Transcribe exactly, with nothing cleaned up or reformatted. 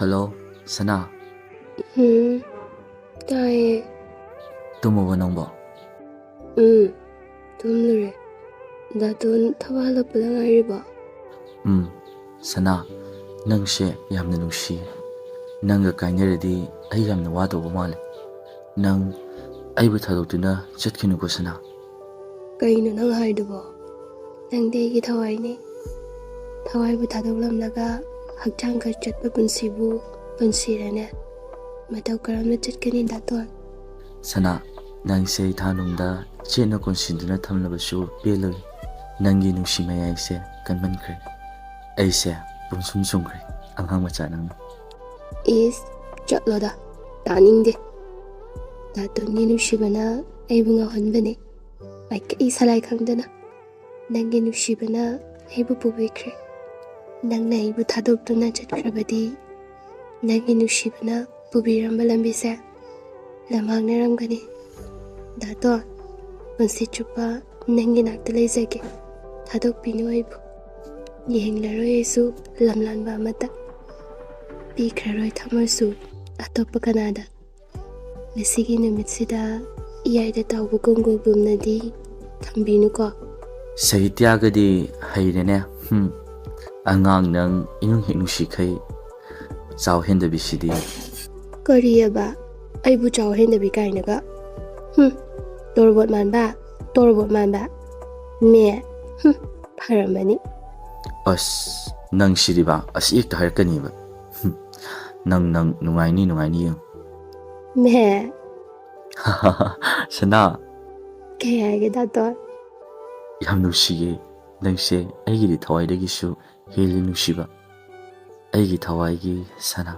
Hello, ꯁꯅꯥ꯫ ꯎꯝ, ꯇꯥꯏꯌꯦ꯫ ꯇꯨꯝꯃꯕꯣ ꯅꯪꯕꯣ? ꯎꯝ, ꯇꯨꯝꯂꯨꯔꯦ꯫ ꯗꯥꯇꯣꯟ ꯊꯕꯛ ꯍꯜꯂꯛꯄꯗ ꯉꯥꯏꯔꯤꯕꯣ? ꯎꯝ, ꯁꯅꯥ, ꯅꯪꯁꯦ ꯌꯥꯝꯅ ꯅꯨꯡꯁꯤꯌꯦ꯫ ꯅꯪꯒ ꯀꯥꯏꯅꯔꯗꯤ ꯑꯩ ꯌꯥꯝꯅ ꯋꯥꯗꯧꯕ ꯃꯥꯜꯂꯦ꯫ ꯅꯪ ꯑꯩꯕꯨ ꯊꯥꯗꯣꯛꯇꯨꯅ ꯆꯠꯈꯤꯅꯨꯀꯣ, ꯁꯅꯥ꯫ ꯀꯩꯅꯣ ꯅꯪ ꯍꯥꯏꯗꯨꯕꯣ? ꯅꯪꯗꯤ ꯑꯩꯒꯤ ꯊꯋꯥꯏꯅꯤ꯫ ꯊꯋꯥꯏꯕꯨ ꯊꯥꯗꯣꯛꯂꯝꯂꯒ ꯍꯛꯆꯥꯡ ꯈꯛ ꯆꯠꯄ ꯄꯨꯟꯁꯤꯕꯨ ꯄꯨꯟꯁꯤꯔꯅꯦ? ꯃꯇꯧ ꯀꯔꯝꯅ ꯆꯠꯀꯅꯤ, ꯗꯥꯇꯣꯟ? ꯁꯅꯥ, ꯅꯪꯁꯦ ꯏꯊꯥꯅꯨꯡꯗ ꯆꯦꯠꯅ ꯀꯣꯟꯁꯤꯟꯗꯨꯅ ꯊꯝꯂꯕꯁꯨ ꯄꯦꯜꯂꯣꯏ꯫ ꯅꯪꯒꯤ ꯅꯨꯡꯁꯤ ꯃꯌꯥꯏꯁꯦ ꯀꯟꯃꯟꯈ꯭ꯔꯦ꯫ ꯑꯩꯁꯦ ꯄꯨꯡꯁꯨꯝ ꯁꯨꯝꯈ꯭ꯔꯦ, ꯑꯉꯥꯡ ꯃꯆꯥ ꯅꯪꯅ꯫ ꯏꯁ, ꯆꯠꯂꯣꯗ, ꯇꯥꯅꯤꯡꯗꯦ꯫ ꯗꯥꯇꯣꯟꯒꯤ ꯅꯨꯡꯁꯤꯕꯅ ꯑꯩꯕꯨ ꯉꯥꯎꯍꯟꯕꯅꯦ꯫ ꯃꯥꯏꯀꯩ ꯁꯂꯥꯏ ꯈꯪꯗꯅ ꯅꯪꯒꯤ ꯅꯨꯡꯁꯤꯕꯅ ꯑꯩꯕꯨ ꯄꯨꯕꯤꯈ꯭ꯔꯦ꯫ ꯅꯪꯅ ꯑꯩꯕꯨ ꯊꯥꯗꯣꯛꯇꯨꯅ ꯆꯠꯈ꯭ꯔꯕꯗꯤ ꯅꯪꯒꯤ ꯅꯨꯡꯁꯤꯕꯅ ꯄꯨꯕꯤꯔꯝꯕ ꯂꯝꯕꯤꯁꯦ ꯂꯝꯃꯥꯡꯅꯔꯝꯒꯅꯤ꯫ ꯗꯥꯇꯣꯟ, ꯄꯨꯟꯁꯤ ꯆꯨꯞꯄ ꯅꯪꯒꯤ ꯅꯥꯛꯇ ꯂꯩꯖꯒꯦ꯫ ꯊꯥꯗꯣꯛꯄꯤꯅꯨ ꯑꯩꯕꯨ꯫ ꯌꯦꯡꯂꯔꯣꯏ ꯑꯩꯁꯨ ꯂꯝꯂꯥꯟꯕ ꯑꯃꯠꯇ꯫ ꯄꯤꯈ꯭ꯔꯔꯣꯏ ꯊꯃꯣꯏꯁꯨ ꯑꯇꯣꯞꯄ ꯀꯅꯥꯗ꯫ ꯉꯁꯤꯒꯤ ꯅꯨꯃꯤꯠꯁꯤꯗ ꯏꯌꯥꯏꯗ ꯇꯥꯎꯕ ꯀꯣꯡꯒꯨꯜꯒꯨꯝꯅꯗꯤ ꯊꯝꯕꯤꯅꯨꯀꯣ꯫ ꯁꯥꯍꯤꯇ꯭ꯌꯒꯗꯤ ꯍꯩꯔꯦꯅꯦ꯫ ꯍꯨꯝ꯫ ꯑꯉꯥꯡ ꯅꯪ ꯏꯅꯨꯡ ꯍꯦꯛ ꯅꯨꯡꯁꯤꯈꯩ ꯆꯥꯎ ꯍꯦꯟꯗꯕꯤꯁꯤꯗꯤ꯫ ꯀꯔꯤꯑꯕ? ꯑꯩꯕꯨ ꯆꯥꯎ ꯍꯦꯟꯗꯕꯤ ꯀꯥꯏꯅꯒ? ꯍꯨꯝ꯫ ꯇꯣꯔꯕꯣꯠ ꯃꯥꯟꯕ, ꯇꯣꯔꯕꯣꯠ ꯃꯥꯟꯕ꯫ ꯃꯦ꯫ ꯍꯨꯝ꯫ ꯐꯔꯝꯃꯅꯤ꯫ ꯑꯁ, ꯅꯪ ꯁꯤꯗꯤꯕ ꯑꯁꯤ ꯍꯦꯛꯇ ꯍꯥꯏꯔꯛꯀꯅꯤꯕ꯫ ꯍꯨꯝ꯫ ꯅꯪ, ꯅꯪ ꯅꯨꯡꯉꯥꯏꯅꯤ, ꯅꯨꯡꯉꯥꯏꯅꯤ ꯌꯦꯡꯉꯨ꯫ ꯃꯦ꯫ ꯁꯅꯥ꯫ ꯀꯩ ꯍꯥꯏꯒꯦ, ꯗꯥꯇꯣꯟ? ꯌꯥꯝ ꯅꯨꯡꯁꯤꯌꯦ꯫ ꯅꯪꯁꯦ ꯑꯩꯒꯤꯗꯤ ꯊꯋꯥꯏꯗꯒꯤꯁꯨ ꯍꯦꯜꯂꯤ ꯅꯨꯡꯁꯤꯕ꯫ ꯑꯩꯒꯤ ꯊꯋꯥꯏꯒꯤ ꯁꯅꯥ꯫